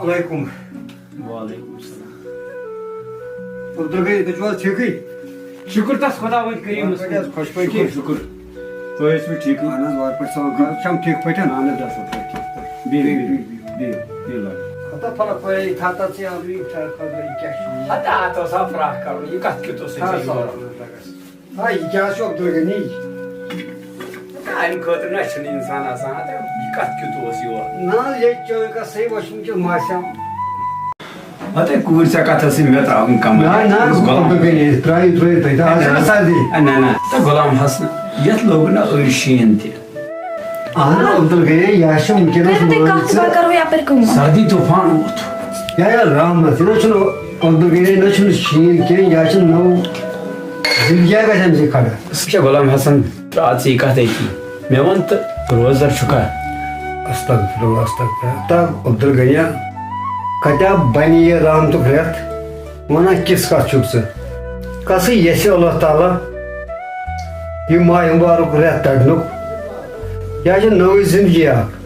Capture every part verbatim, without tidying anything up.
علیکم۔ وعلیکم السلام۔ عبدالغنی، تُہۍ چھِو حظ ٹھیٖکٕے؟ شُکُر تَس خۄداوند کریٖمَس کُن۔ خۄش پٲٹھۍ؟ شُکُر، شُکُر۔ تُہۍ ٲسِو ٹھیٖکٕے؟ اَہَن حظ، وارٕ پٲٹھۍ سلام کَرُن۔ چھَم ٹھیٖک پٲٹھۍ؟ اَہَن حظ، اَصٕل پٲٹھۍ، ٹھیٖک پٲٹھۍ۔ بِہِو، بِہِو، بِہِو، بِہِو، بِہِو، لَگ۔ ہَتا پھَلَک پٲے، تھَتا ژٕ یَلہٕ یہِ کیٛاہ چھُ؟ ہَتا اَتھ اوس ہا فراق کَرُن، یہِ کَتھ کیُتھ اوس ژےٚ ہا، یورٕ؟ سلام علیکُم۔ آ، یہِ کیٛاہ چھُ عبدالغنی؟ اَمہِ خٲطرٕ نہ چھُنہٕ اِنسان آسان۔ ہَتا یہِ کَتھ کیُتھ اوس یورٕ؟ نہ حظ، ییٚتہِ چٲنۍ کَتھ صحیح، وۄنۍ چھُ وٕنکیٚس ماسیٛا۔ ہَتا کوٗر، ژےٚ کَتھ ٲسٕے مےٚ ترٛاوٕنۍ کَمٕے؟ نہ، نہ، یُس غلام عبدالغنی، ترٛٲیِو، ترٛٲیِو تُہۍ تہِ، آز چھَنہ سردی۔ اَ، نہ، نہ، تہٕ غلام حسن، یَتھ لوٚگ نہ أڑۍ شیٖن تہِ۔ اہن عبدالغنی، یہِ چھُ وٕنکیٚنَس اگر تُہۍ کَتھ مان ژٕ، وۄنۍ کَرو یَپٲرۍ کٲم۔ سردی طوفان ووت۔ یا، یا رحمت، یہِ نہ چھُنہٕ عبدالغنی، نہ چھُنہٕ شیٖن کینٛہہ، یا چھُنہٕ نٔو زندگی گژھِ اَمہِ سۭتۍ کھڑا۔ وٕچھ غلام حسن، ترٛاو ژٕ یہِ کَتھ أتی۔ مےٚ وَن تہٕ، روزدر چھُکھا؟ استغفر اللہ، استغفر اللہ۔ تہٕ عبدالغنی، کَتہِ بَنہِ یہِ رحمتُک رٮ۪تھ؟ وَنان کِژھ کَتھ چھُکھ ژٕ؟ کَسٕے یَژھِ اللہ تعالیٰ یہِ ماہِ مُبارک رٮ۪تھ کَڑنُک؟ یا چھِ نٔوٕے زِندگی اَکھ؟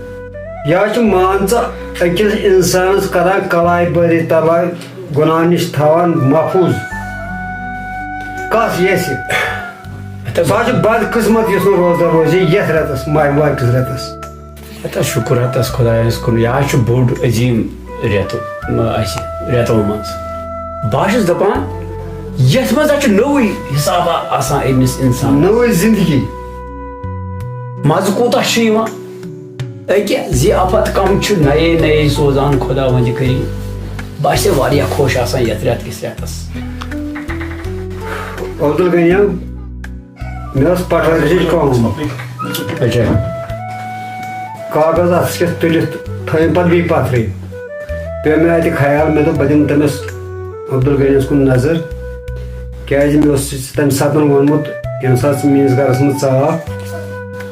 یا چھِ، مان ژٕ، أکِس اِنسانَس کَران کَلایہِ بٔرِتھ تَلایہِ گۄناہ نِش تھاوان محفوٗظ؟ کَس یَژھِ؟ اَتھ سُہ حظ چھُ بدقٕسمت یُس نہٕ روزدار روزِ یَتھ رٮ۪تَس، ماہِ مُبارکِس رٮ۪تَس۔ ہتا شُکُر ہتس خۄدایس کُن، یہِ حظ چھُ بوٚڑ عظیٖم رٮ۪تہٕ، م-، اَسہِ رٮ۪تو منٛز۔ بہٕ حظ چھُس دَپان، یَتھ منٛز حظ چھُ نوٚوُے حِسابا آسان أمِس اِنسانَس۔ نٔوٕے زِندگی۔ مَزٕ کوٗتاہ چھُ یِوان۔ أکیٛاہ ضیافت کَم چھُ نَیے نَیے سوزان خۄداوندِ کٔرِم۔ بہٕ حظ چھُس واریاہ خۄش آسان یَتھ رٮ۪تہٕ کِس رٮ۪تَس۔ عبدالغنی، مےٚ ٲس پٹھوٲرِس نِش کٲم۔ اچھا۔ کاغذ اَتھَس کٮ۪تھ تُلِتھ تھٲیِم پَتہٕ بیٚیہِ پَتھرٕے۔ پیوٚو مےٚ اَتہِ خیال، مےٚ دوٚپ، بہٕ دِمہٕ تٔمِس عبدالغنیَس کُن نظر، کیٛازِ مےٚ اوس ژےٚ تَمہِ ساتہٕ ووٚنمُت، ییٚمہِ ساتہٕ ژٕ میٛٲنِس گَرَس منٛز ژاو،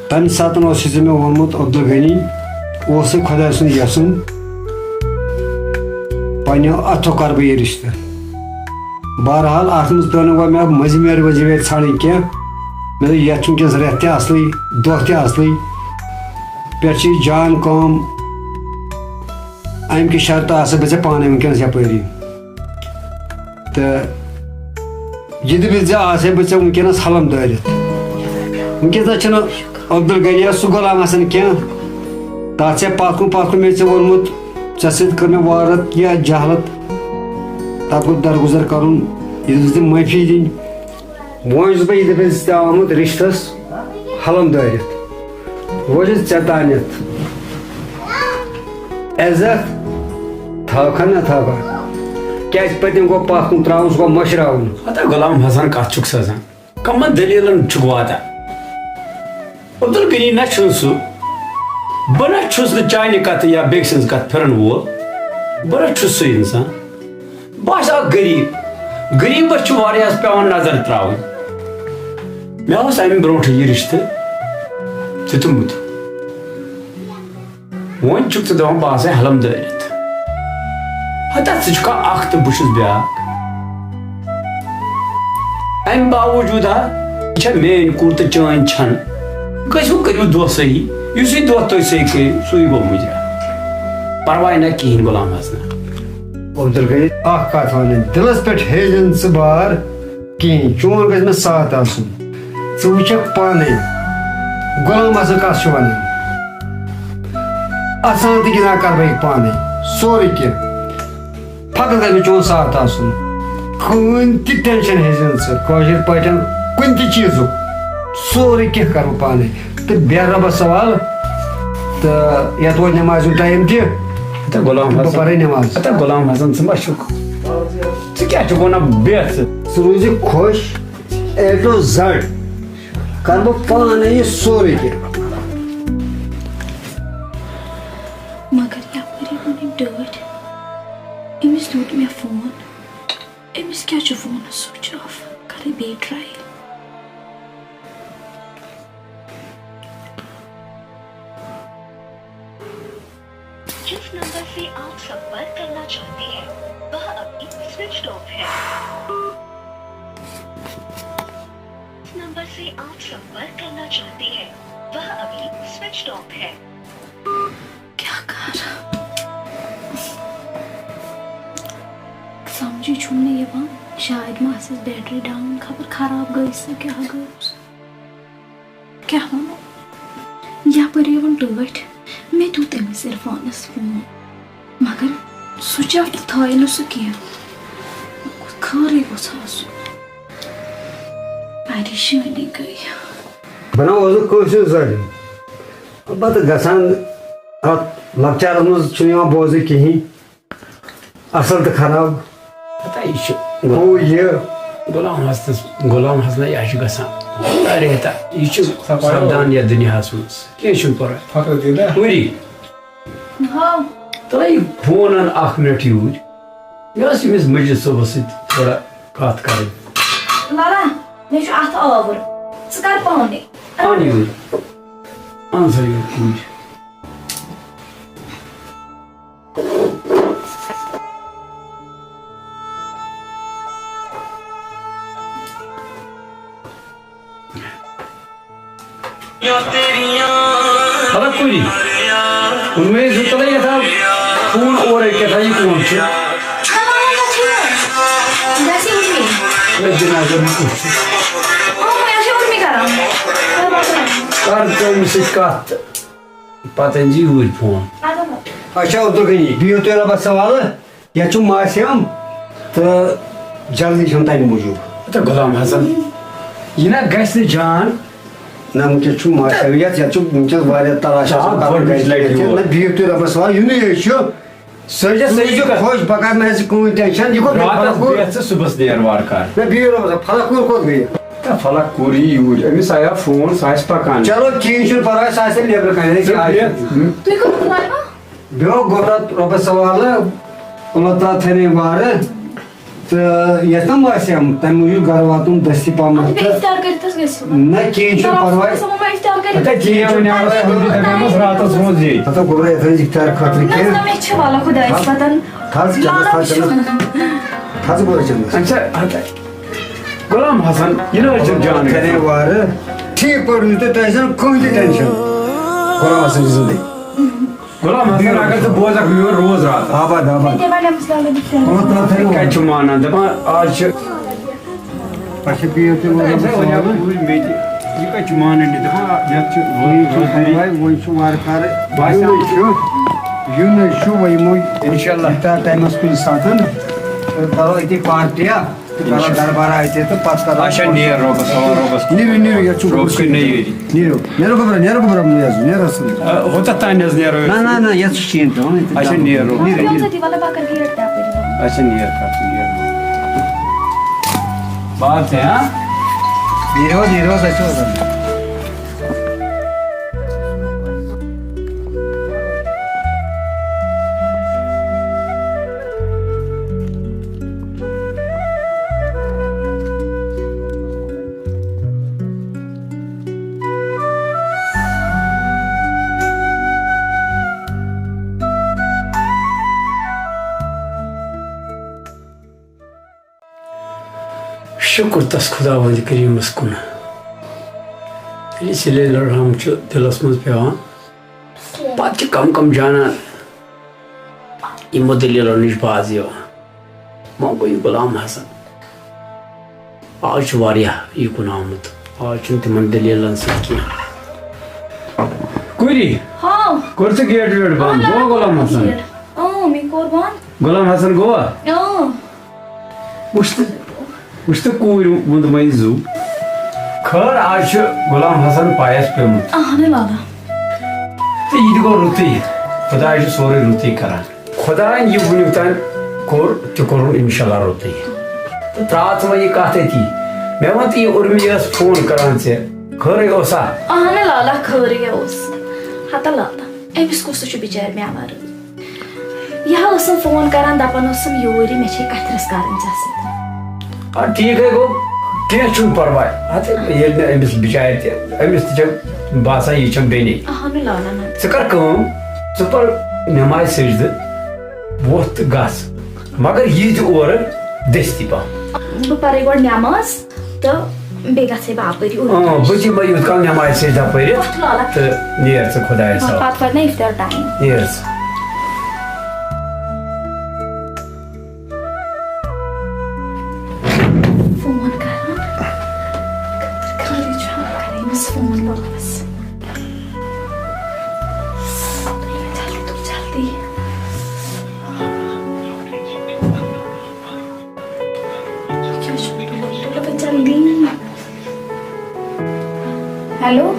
تَمہِ ساتہٕ اوسُے ژےٚ مےٚ ووٚنمُت، عبدالغنی، اوسُے خۄداے سُنٛد یَژھُن، پنٛنیو اَتھو کَرٕ بہٕ یہِ رِشتہٕ۔ بہرحال، اَتھ منٛز پیوٚو نہٕ وۄنۍ مےٚ مٔنٛزِم یورٕ ؤنٛزِم یورٕ ژھانٛڈٕنۍ کینٛہہ۔ مےٚ دوٚپ، یَتھ چھُ وٕنکیٚنَس رٮ۪تھ تہِ اَصلٕے، دۄہ تہِ اَصلٕے۔ پٮ۪ٹھ چھِ یہِ جان کٲم، اَمہِ کہِ شرطہٕ آسَے بہٕ ژےٚ پانَے وٕنکیٚنَس یَپٲری۔ تہٕ یہِ تہِ وِزِ آسَے بہٕ ژےٚ وٕنکیٚنَس حلم دٲرِتھ۔ وٕنکیٚنَس چھِنہٕ عبدالغنی یا سُہ غلام حسن کینٛہہ۔ تَتھ چھےٚ پَتھ کُن، پَتھ کُن مےٚ ژےٚ ووٚنمُت، ژےٚ سۭتۍ کٔر مےٚ وارت یا جہالت، تَتھ گوٚو درگُزر کَرُن، یہِ دِژ تٔمۍ معٲفی دِنۍ۔ وۄنۍ چھُس بہٕ یہِ دَپان، ژٕ تہِ آمُت رِشتَس حلم دٲرِتھ۔ وۄنۍ چھُس ژےٚ تانٮ۪تھ عزت تھاوکھا نہ تھاوکھا؟ کیٛازِ پٔتِم گوٚو پَتھ کُن ترٛاوُن، سُہ گوٚو مٔشراوُن۔ ہتا غلام حسن، کَتھ چھُکھ سَزان؟ کَمَن دٔلیٖلَن چھُکھ واتان؟ عبدالغنی نہ چھُنہٕ سُہ، بہٕ نہ چھُس نہٕ چانہِ کتھٕ یا بیٚکہِ سٕنٛز کتھ پھِرن وول، بہٕ نہ چھُس سُہ انسان۔ بہٕ آسہٕ اکھ غریٖب، غریٖبس چھُ واریاہس پٮ۪وان نظر ترٛاوٕنۍ۔ مےٚ اوس امہِ برونٛٹھٕے یہِ رشتہٕ دیُتمُت۔ وۄنۍ چھُکھ ژٕ دپان بہٕ آسے حلم دٲرِتھ۔ ہتا ژٕ چھُکھا اکھ تہٕ بہٕ چھُس بیٛاکھ۔ امہِ باوجوٗد ہا، یہِ چھےٚ میٲنۍ کوٗر تہٕ چٲنۍ چھَنہٕ۔ گٔژھِو کٔرِو دۄہ صحیح، یُسٕے دۄہ تُہۍ صحیح کٔرِو، سُے گوٚو مُجرا۔ پرواے نہ کِہیٖنۍ غلام حسنہ۔ عبدالغنی، اکھ کتھ ونٕنۍ، دِلس پٮ۪ٹھ ہیزِ نہٕ ژٕ بار کِہیٖنۍ، چون گژھِ مےٚ ساتھ آسُن۔ ژٕ وٕچھکھ پانے، غلام حسن کتھ چھُ ونان۔ اژان تہٕ گِنٛدان کرٕ بہٕ یہِ پانے، سورُے کینٛہہ۔ فقط گژھِ مےٚ چون ساتھ آسُن۔ کٕہٕنۍ تہِ tension ہیٚزِ نہٕ ژٕ کٲشِر پٲٹھۍ کُنہِ تہِ چیٖزُک۔ سورُے کینٛہہ کَرٕ بہٕ پانَے۔ تہٕ بیٚہہ رۄبَس حوالہٕ۔ تہٕ یَتھ ووت نٮ۪مازِ ہُنٛد time تہِ۔ ہتا غلام تہٕ بہٕ حسن۔ پَرَے نٮ۪ماز۔ ہتا غلام حسن، ژٕ ما چھُکھ؟ ژٕ کیٛاہ چھُکھ وَنان بیٚہہ ژٕ؟ ژٕ روٗزِ خۄش، A to Z کَرٕ بہٕ پانَے یہِ سورُے کینٛہہ۔ مگر یپٲرۍ ووٚن أمۍ ڈٲٹھۍ، أمِس دیُت مےٚ فون۔ أمِس کیٛاہ چھُ فونَس switch off؟ کَرٕ بیٚیہِ try۔ जिस नंबर से आप संपर्क करना चाहते हैं, वह अभी switched off है। जिस नंबर से आप संपर्क करना चाहते हैं, वह अभी switched off है। کیٛاہ کَرٕ؟ یہِ چھُم نہٕ یِوان، شاید ما آسٮ۪س بیٹری ڈاوُن، خبر خراب گٔے سا کیٛاہ گٔے۔ کیٛاہ وَنو؟ یَپٲرۍ یِوان ٹٲٹھۍ، مےٚ دیُت أمِس عرفانَس فون، مگر سُچ آف تہِ تھایہِ نہٕ سُہ کینٛہہ۔ خٲرٕے گوٚژھ آسُن۔ پریشٲنی گٔے۔ بہٕ نہ اوسُس کٲنٛسہِ ہُنٛد ظٲلِم۔ البتہ گژھان اَتھ لۄکچارَس منٛز چھُنہٕ یِوان بوزنہٕ کِہیٖنۍ۔ اصل تہٕ خراب۔ پتہ یہِ چھُ ہُہ یہِ۔ غلام حسنس، غلام حسنس یہِ چھُ گژھان۔ ریتا، یہِ چھُ سپدان یتھ دُنیاہس منٛز۔ کینٛہہ چھُنہٕ پرواے۔ فخر الدین۔ پوٗری۔ ہاو۔ ترٛٲیِو فون اکھ منٹ یوٗرۍ۔ مےٚ ٲس أمِس مجید صٲبس سۭتۍ تھوڑا کتھ کرٕنۍ۔ لالا، مےٚ چھُ اتھ آوُر۔ ژٕ کر پانے۔ اَن یوٗرۍ۔ اَن سا یوٗرۍ کوٗرۍ۔ ہلا کوٗری، ووٚن مےٚ زٕ تَلے یَتھ آو فون اورَے کیٛاہ تھا یہِ کون چھُ؟ گژھِ اُرمی۔ ہے جِناب، یہِ کُس چھُ؟ اۭں، یہِ چھِ اُرمی کران۔ کر ژٕ أمِس سۭتۍ کَتھ تہٕ پتہٕ أنۍ زِ یوٗرۍ فون۔ اچھا عبدالغنی، بِہِو تُہۍ رۄبس حوالہٕ۔ یتھ چھُ ماسہِ ہم تہٕ جلدی چھُم تمہِ موٗجوٗب۔ تہٕ غلام حسن، یہِ نہ گژھِ نہٕ جان۔ نہ، وٕنکیٚس چھُ ماسہِ ہم یتھ، یتھ چھُ وٕنکیٚس واریاہ تلاش آ، آسان کرُن گۄڈٕنِچ گرِ۔ لٹہِ یور۔ نہ، بِہِو تُہۍ رۄبس حوالہٕ، یِنُے یٲژ چھُ۔ سُہ چھُ ژٕ صحیح چھُکھ کتھ۔ خۄش، بہٕ کرٕ نہٕ ژےٚ کٕہٕنۍ ٹینشن، یہِ کوٚت گٔے؟ راتس فلک کوٗر؟ بیٚہہ ژٕ صُبحس نیر وارٕ کارٕ۔ نہ، بِہِو رۄبس حوالہٕ، فلک کوٗر، فلک کوٗر یی یوٗرۍ، أمِس آیو فون، سُہ آسہِ پکان۔ چلو، کِہیٖنۍ چھُنہٕ پرواے، سُہ آسہِ نٮ۪برٕ کنہِ، أتی ژٕ آسہِ۔ بیٚہہ۔ تُہۍ کوٚت درٛایوا؟ بیٚہو گوٚبرا رۄبس حوالہٕ، اللہ تعالیٰ تھٲینٕے وارٕ۔ تہٕ یتھ نہ آسہِ ہم، تمہِ موٗجوٗب گرٕ واتُن دستی پہمتھ۔ بیٚیہِ تہٕ افطار کٔرِتھ حظ گٔژھِو۔ نہ، کِہیٖنۍ چھُنہٕ پرواے۔ صُبحن ما افطار کٔرِتھ؟ ہتا کِہیٖنۍ چھُنہٕ پرواے۔ راتس روز ییٚتہِ۔ ہتا گوٚبرا، یتھ ٲسۍ افطار خٲطرٕ نہ، کینٛہہ۔ نہ، مےٚ چھِ وَلہٕ خۄدایَس پتن۔ تھز چلس، لالہ تھز چلس۔ وٕچھِو۔ تھز گوٚبرا چلس۔ اچھا، ہتا۔ غلام حسن، یہِ نہ حظ چھُنہٕ جان گژھان۔ کرے وارٕ۔ ٹھیٖک پٲٹھۍ روٗزِو تُہۍ، تۄہہِ آسہِ نہٕ کٕہٕنۍ تہِ ٹینشن۔ غلام حسن چھُ زندگی۔ غلام حسن، اگر ژٕ بوزکھ میون روز راتس۔ آباد، آباد۔ تہِ وَنٮ۪م سُہ لالہ بِسمہِ۔ کٕہٕنۍ تہِ ٹینشن۔ کتہِ چھُ مانان؟ دپان آز چھِ۔ اچھا، بِہِو تُہۍ وۄنۍ رۄبَس حوالہٕ۔ یہِ کتہِ چھُ مانان؟ یہِ دپان یتھ چھُ ٹھیٖک چھُ، پرواے، وۄنۍ چھُ وارٕ کارٕ۔ باسیو۔ یُنٕے چھُ، یُنٕے چھُ، وۄنۍ یِمو انشاءاللہ۔ افطار ٹایمس کُنہِ ساتن۔ تہٕ کرو أتی پارٹیا۔ تہٕ کرو دربار اَتہِ تہٕ پتہٕ کرو۔ اچھا، نیر رۄبَس حوالہٕ، رۄبَس۔ نیٖرِو، نیٖرِو، یَتھ چھُ رۄب کٔرِنۍ نہ یٲری۔ نیٖرِو، نیٖرو گوٚبرا، نیرو گوٚبرا، نیٖرِو حظ، نیرو حظ۔ آ، ہوٚتَتھ تام حظ نیرو أسۍ۔ نہ، نہ، نہ، یَتھ چھُ شیٖن پٮ۪وان، ییٚتہِ اچھا، دَم۔ نیٖرو۔ نیٖرِو، نیٖرِو۔ ژٕ تہِ وَلہٕ بہٕ کَرٕ گیٹ تہِ اَپٲرۍ بنٛد۔ اچھا، نیر کَر ژٕ، نیر۔ باغ ژےٚ، ہا؟ نیٖرِو حظ، نیٖرِو حظ، اَسہِ چھُ حظ اَنُن۔ شُکُر تس خۄداوندِ کریٖمس کُن۔ ییٚلہِ صلہ رحم چھُ دِلس منٛز پٮ۪وان، پتہٕ چھِ کم کم جانان یِمو دٔلیٖلو نِش باز یِوان۔ وۄنۍ گوٚو یہِ غلام حسن۔ آز چھُ واریاہ یہِ کُن آمُت۔ آز چھُنہٕ تِمن دٔلیٖلن سۭتۍ کینٛہہ۔ کوٗری، ہاں۔ کوٚر ژےٚ گیٹ ویٹ بنٛد؟ آ، گوٚو غلام حسن؟ گیٹ۔ اۭں، مےٚ کوٚر بنٛد۔ غلام حسن گوٚوا؟ اۭں۔ وٕچھ تہٕ، وٕچھ تہٕ کوٗرِ ووٚنُم وۄنۍ زُو۔ خٲر، آز چھُ غلام حسن پایس پیوٚمُت۔ اہن لالا۔ تہٕ یہِ تہِ گوٚو رُتُے۔ خۄداے چھُ سورُے رُتُے کران۔ خۄداین یہِ وُنیُک تام کوٚر، تہِ کوٚرُن انشاءاللہ رُتُے۔ تہٕ ترٛاو ژٕ وۄنۍ یہِ کتھ أتی۔ مےٚ وَن تہٕ، یہِ اُرمی ٲس فون کران ژےٚ، خٲرٕے اوسا؟ اہن لالا، خٲرٕے اوس۔ ہتا لالا، أمِس کُس چھُ بِچارِ مےٚ ورٲے؟ یہِ ہا ٲسٕم فون کران، دپان ٲسٕم یوٗرۍ، مےٚ چھے کتھِ رژھ کرٕنۍ ژےٚ سۭتۍ۔ آ، ٹھیٖک ہے گوٚو، کینٛہہ چھُنہٕ پرواے۔ ہتہٕ ییٚلہِ نہٕ أمِس بِچارِ تہِ، أمِس تہِ چھےٚ باسان، یہِ چھَم بیٚنے۔ اہن لالا، نہ۔ ژٕ کر کٲم، ژٕ پر نٮ۪مازِ سجدٕ، وۄتھ تہٕ گژھ، مگر یہِ تہِ اورٕ دٔستی پہم۔ بہٕ پرے گۄڈٕ نٮ۪ماز۔ تہٕ بیٚیہِ گژھے بہٕ اَپٲری اُرُن۔ اۭں، بہٕ تہِ یِمَے یوٗت کال نٮ۪مازِ سۭتۍ دَپٲرِتھ وۄتھ لالا۔ تہٕ نیر ژٕ خۄدایَس پَتہٕ، حوالہٕ۔ پَتہٕ واتہِ نہ اِفطار ٹایم۔ نیر ژٕ۔ Phone logs. جلدی، جلدی۔ کیٛاہ چھُ؟ تُلِو، تُلِو، جلدی۔ ہیلو۔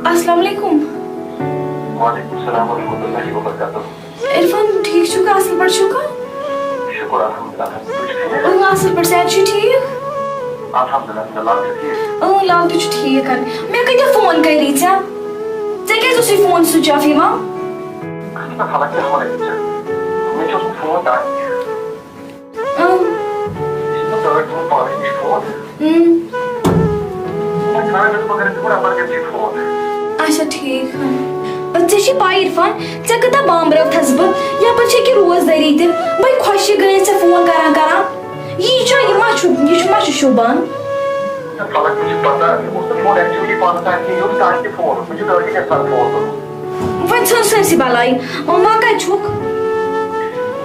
السلام علیکم۔ وعلیکم السلام ورحمۃ اللہ وبرکاتہ۔ عرفان، ٹھیٖک چھُکھا؟ اَصٕل پٲٹھۍ چھُکھا؟ شُکُر الحمدللہ۔ تُہۍ چھِو ٹھیٖک؟ اۭں، اَصٕل پٲٹھۍ۔ صحت چھُ ٹھیٖک؟ الحمدللہ، لال چھُ ٹھیٖک؟ اۭں، لال تہِ چھُ ٹھیٖک۔ مےٚ کۭتیٛاہ فون کٔری ژےٚ؟ ژےٚ کیٛازِ اوسُے فون سُچ آف یِوان؟ اَصٕل پٲٹھۍ حالانکہ مےٚ چھُ اوسمُت فون تَتھ۔ اۭں۔ یہِ چھُ مےٚ تٲج تھوٚومُت پانَس نِش فون۔ اۭں۔ وۄنۍ ترٛاو مےٚ دوٚپ، بہٕ کَرٕ تِمَن ایمرجنسی فون۔ اچھا، ٹھیٖک۔ اۭں۔ ژےٚ چھِ پَے، عرفان، ژےٚ کۭژاہ بامبرٲوتھَس بہٕ؟ یَپٲرۍ چھِ أکیٛاہ روزدٲری تہِ۔ بَے خۄش چھِ گٔیَس ژےٚ فون کَران کَران۔ یی چھا، یہِ ما چھُ، یہِ چھُ، ما چھُ شوٗبان؟ فلک، مےٚ چھُ پَتہ، مےٚ اوس نہٕ فون ایکچُؤلی پانَس اَتھِ کِہیٖنۍ، یہِ اوس تَتہِ فون، مےٚ چھُ تٲجی یَژھان فون کوٚرمُت۔ وۄنۍ ژھٕن سٲرسٕے بَلاے۔ وۄنۍ ما کَتہِ چھُکھ؟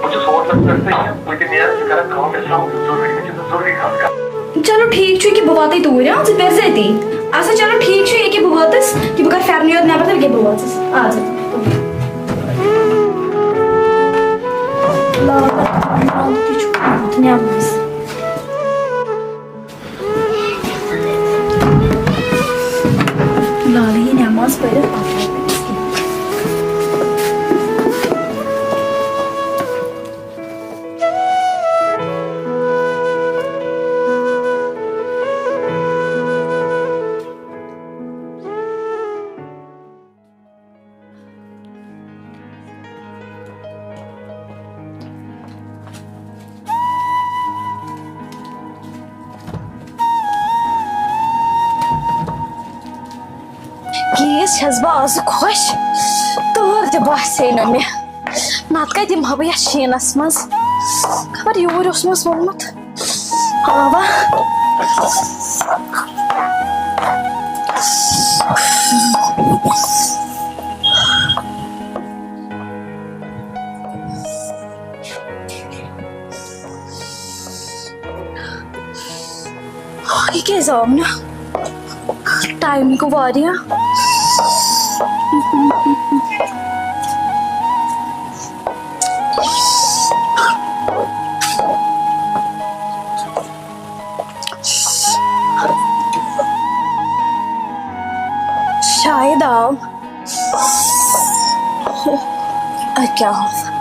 بہٕ چھُس ہوٹلَس پٮ۪ٹھ تہٕ بہٕ تہِ نیرٕ، ژٕ کَرَکھ کٲم، مےٚ چھِ سَمکھُن ضروٗری، مےٚ چھِ ژےٚ ضروٗری کَتھ کَرٕنۍ۔ چلو ٹھیٖک چھُ، ییٚکیٛاہ بہٕ واتَے توٗرۍ، ہاں، ژٕ پھِر زِ أتی۔ اَسا چلو ٹھیٖک چھُ، ییٚکیٛاہ بہٕ وٲژٕس، ییٚکیٛاہ بہٕ کَرٕ پھٮ۪رنٕے یوت نٮ۪بر تہٕ ییٚکیٛاہ بہٕ وٲژٕس۔ اَدٕ سا۔ لال، لال تہِ چھُ گوٚمُت نٮ۪ماز۔ لالہٕ یی نٮ۪ماز پٔرِتھ، پَتہٕ واتہِ أسۍ کِہیٖنۍ۔ گیس چھَس بہٕ آز خۄش، تۭر تہِ باسے نہٕ مےٚ۔ نَتہٕ کَتہِ یِمہٕ ہا بہٕ یَتھ شیٖنَس منٛز؟ خبر یوٗرۍ اوس مےٚ ووٚنمُت۔ آوا۔ یہِ کیٛازِ آو نہٕ؟ ٹایم گوٚو واریاہ۔ شاید آو۔ اَدٕ کیٛاہ آو؟